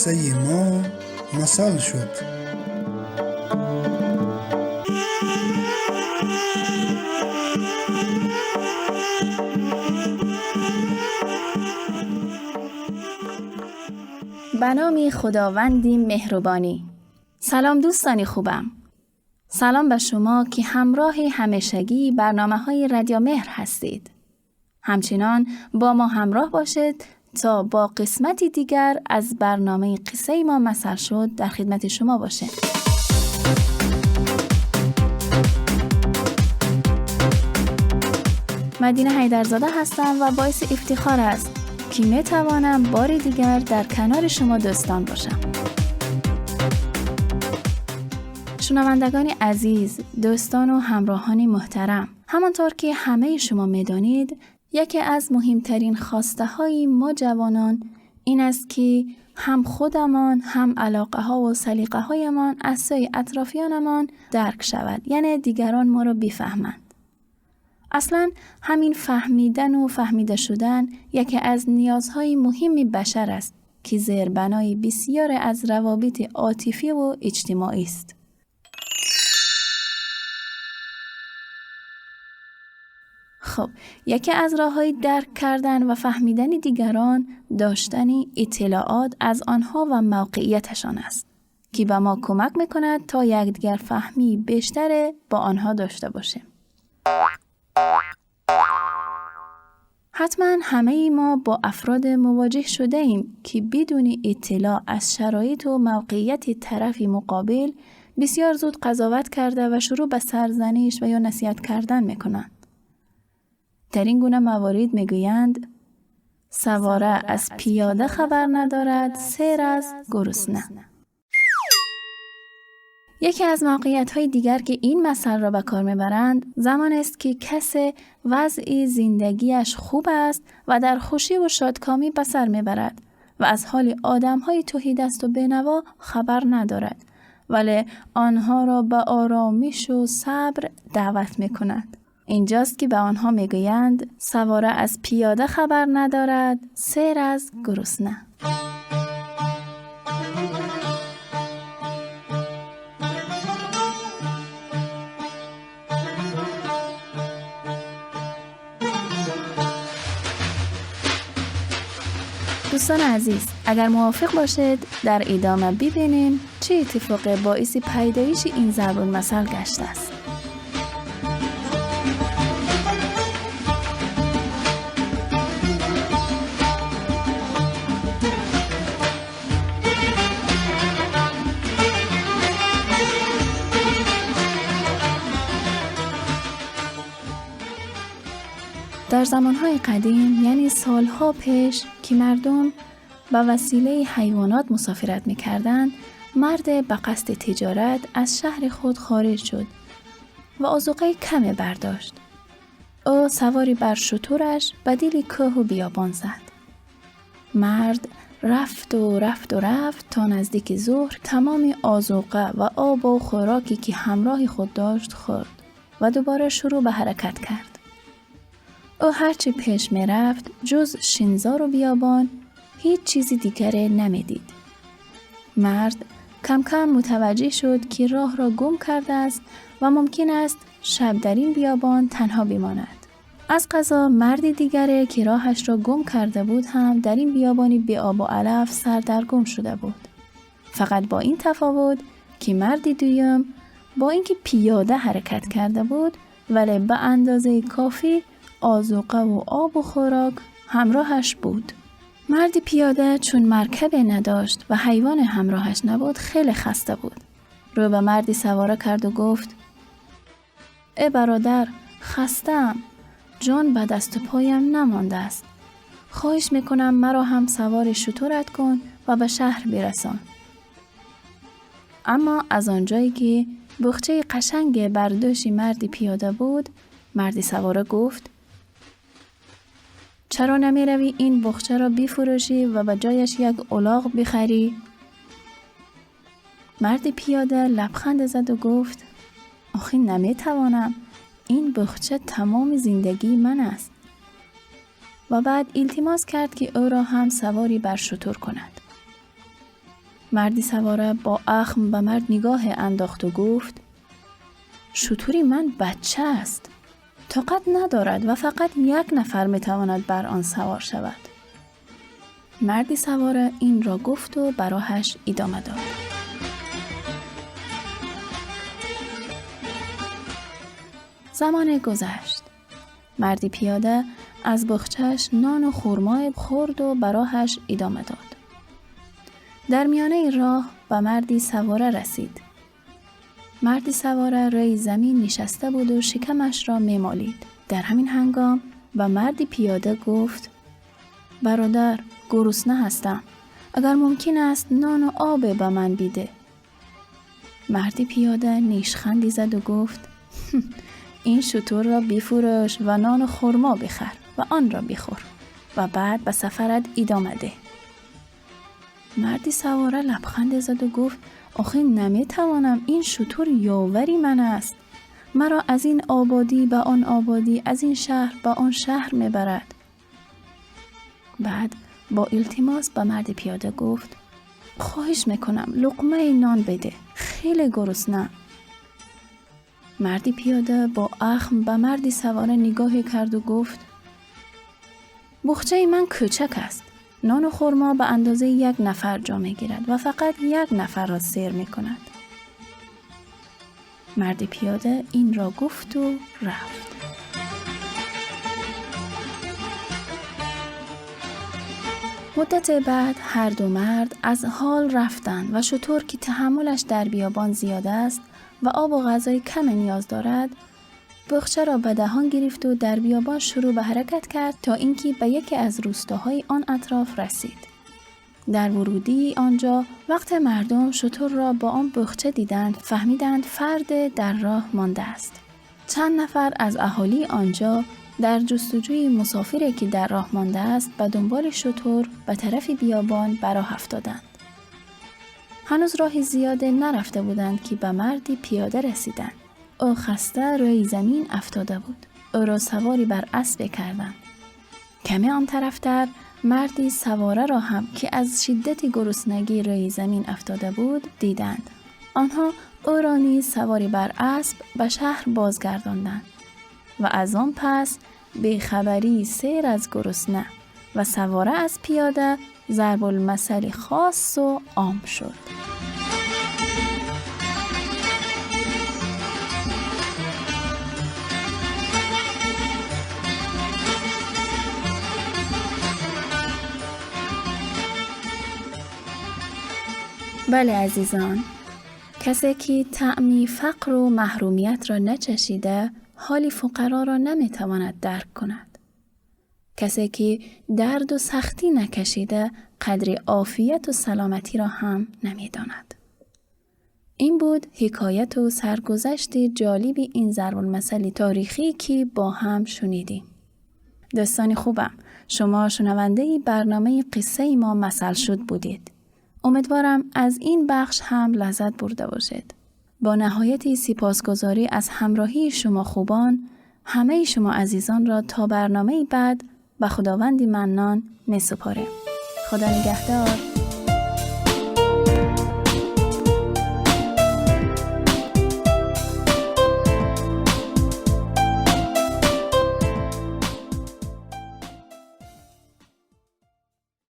Қиссаи мо масал шуд. به نام خداوندی مهربانی. سلام دوستانی خوبم. سلام به شما که همراه همیشگی برنامه های رادیو مهر هستید. همچنان با ما همراه باشید تا با قسمتی دیگر از برنامه قصه ما مثل شد در خدمت شما باشه. مدینه حیدرزاده هستم و باعث افتخار است که می توانم بار دیگر در کنار شما دوستان باشم. شنوندگان عزیز، دوستان و همراهان محترم، همانطور که همه شما می دانید، یکی از مهمترین خواسته های ما جوانان این است که هم خودمان هم علاقه ها و سلیقه هایمان از سوی اطرافیانمان درک شود، یعنی دیگران ما را بفهمند. اصلا همین فهمیدن و فهمیده شدن یکی از نیازهای مهم بشر است که زیربنای بسیار از روابط عاطفی و اجتماعی است. خب، یکی از راه‌های درک کردن و فهمیدن دیگران داشتن اطلاعات از آنها و موقعیتشان است که به ما کمک میکند تا یکدیگر فهمی بیشتر با آنها داشته باشیم. حتما همه ما با افراد مواجه شده ایم که بدون اطلاع از شرایط و موقعیت طرف مقابل بسیار زود قضاوت کرده و شروع به سرزنش و یا نصیحت کردن میکنند. در این گونه موارد میگویند سواره از پیاده خبر ندارد، سیر از گرسنه. یکی از موقعیت‌های دیگر که این مسئله را به کار میبرند زمان است که کس وضع زندگیش خوب است و در خوشی و شادکامی به سر میبرد و از حال آدم‌های تهیدست و بینوا خبر ندارد، ولی آنها را به آرامش و صبر دعوت میکند. اینجاست که به آنها میگویند سواره از پیاده خبر ندارد، سیر از گرسنه. دوستان عزیز، اگر موافق باشید در ادامه ببینیم چه اتفاق باعث پیدایش این ضرب المثل گشته است. در زمانهای قدیم، یعنی سالها پیش که مردم به وسیله حیوانات مسافرت می‌کردند، مرد به قصد تجارت از شهر خود خارج شد و آذوقه کمی برداشت. او سواری بر شترش به دل کوه و بیابان زد. مرد رفت و رفت و رفت تا نزدیک ظهر تمام آذوقه و آب و خوراکی که همراه خود داشت خورد و دوباره شروع به حرکت کرد. او هرچی پیش می رفت جز شنزار و بیابان هیچ چیزی دیگر نمی دید. مرد کم کم متوجه شد که راه را گم کرده است و ممکن است شب در این بیابان تنها بماند. از قضا مرد دیگری که راهش را گم کرده بود هم در این بیابانی بی آب و علف سردرگم شده بود. فقط با این تفاوت که مرد دویم با اینکه پیاده حرکت کرده بود ولی به اندازه کافی آذوقه و آب و خوراک همراهش بود. مرد پیاده چون مرکب نداشت و حیوان همراهش نبود خیلی خسته بود. رو به مردی سواره کرد و گفت: ای برادر، خستم، جان به دست و پایم نمانده است. خواهش میکنم مرا هم سوار شترت کن و به شهر برسان. اما از آنجایی که بخچه قشنگ بر دوش مرد پیاده بود، مرد سواره گفت: چرا نمی روی این بخچه را بفروشی و به جایش یک الاغ بخری؟ مرد پیاده لبخند زد و گفت: آخه نمی توانم، این بخچه تمام زندگی من است. و بعد التماس کرد که او را هم سواری بر شتر کند. مردی سواره با اخم به مرد نگاه انداخت و گفت: شتری من بچه است، طاقت ندارد و فقط یک نفر میتواند بر آن سوار شود. مردی سواره این را گفت و براهش ادامه داد. زمان گذشت. مردی پیاده از بخچه‌اش نان و خرمای خورد و براهش ادامه داد. در میانه راه به مردی سواره رسید. مردی سواره روی زمین نشسته بود و شکمش را میمالید. در همین هنگام به مردی پیاده گفت: برادر، گرسنه هستم. اگر ممکن است نان و آب به من بیده. مردی پیاده نیشخندی زد و گفت: این شتر را بفروش و نان و خرما بخر و آن را بخور و بعد به سفرت ادامه ده. مردی سواره لبخند زد و گفت: آخه نمیتوانم، این شتر یاوری من است. مرا از این آبادی به آن آبادی، از این شهر به آن شهر میبرد. بعد با التماس به مرد پیاده گفت: خواهش میکنم لقمه نان بده، خیلی گرسنه. مردی پیاده با اخم به مردی سواره نگاهی کرد و گفت: بخچه من کوچک است. نان و خرما به اندازه یک نفر جا میگیرد و فقط یک نفر را سیر میکند. مرد پیاده این را گفت و رفت. مدت بعد هر دو مرد از حال رفتند و شتر که تحملش در بیابان زیاد است و آب و غذای کم نیاز دارد، بخچه را به دهان گرفت و در بیابان شروع به حرکت کرد تا اینکه به یکی از روستاهای آن اطراف رسید. در ورودی آنجا وقت مردم شتر را با آن بخچه دیدند، فهمیدند فرد در راه مانده است. چند نفر از اهالی آنجا در جستجوی مسافری که در راه مانده است به دنبال شتر به طرف بیابان براه افتادند. هنوز راه زیاده نرفته بودند که به مردی پیاده رسیدند. او خسته روی زمین افتاده بود. او را سواری بر اسب کردند. کمی آن طرفتر مردی سواره را هم که از شدت گرسنگی روی زمین افتاده بود دیدند. آنها او را نیز سواری بر اسب به شهر بازگرداندند و از آن پس بیخبری سیر از گرسنه و سواره از پیاده ضرب المثل خاص و عام شد. بله عزیزان، کسی که طعم فقر و محرومیت را نچشیده، حال فقرا را نمیتواند درک کند. کسی که درد و سختی نکشیده، قدر عافیت و سلامتی را هم نمیداند. این بود حکایت و سرگذشت جالب این ضرب المثل تاریخی که با هم شنیدیم. دوستان خوبم، شما شنونده برنامه قصه ما مثل شد بودید. امیدوارم از این بخش هم لذت برده باشید. با نهایت سپاسگزاری از همراهی شما خوبان، همه شما عزیزان را تا برنامه بعد به خداوند منان می سپاریم. خدا نگهدار.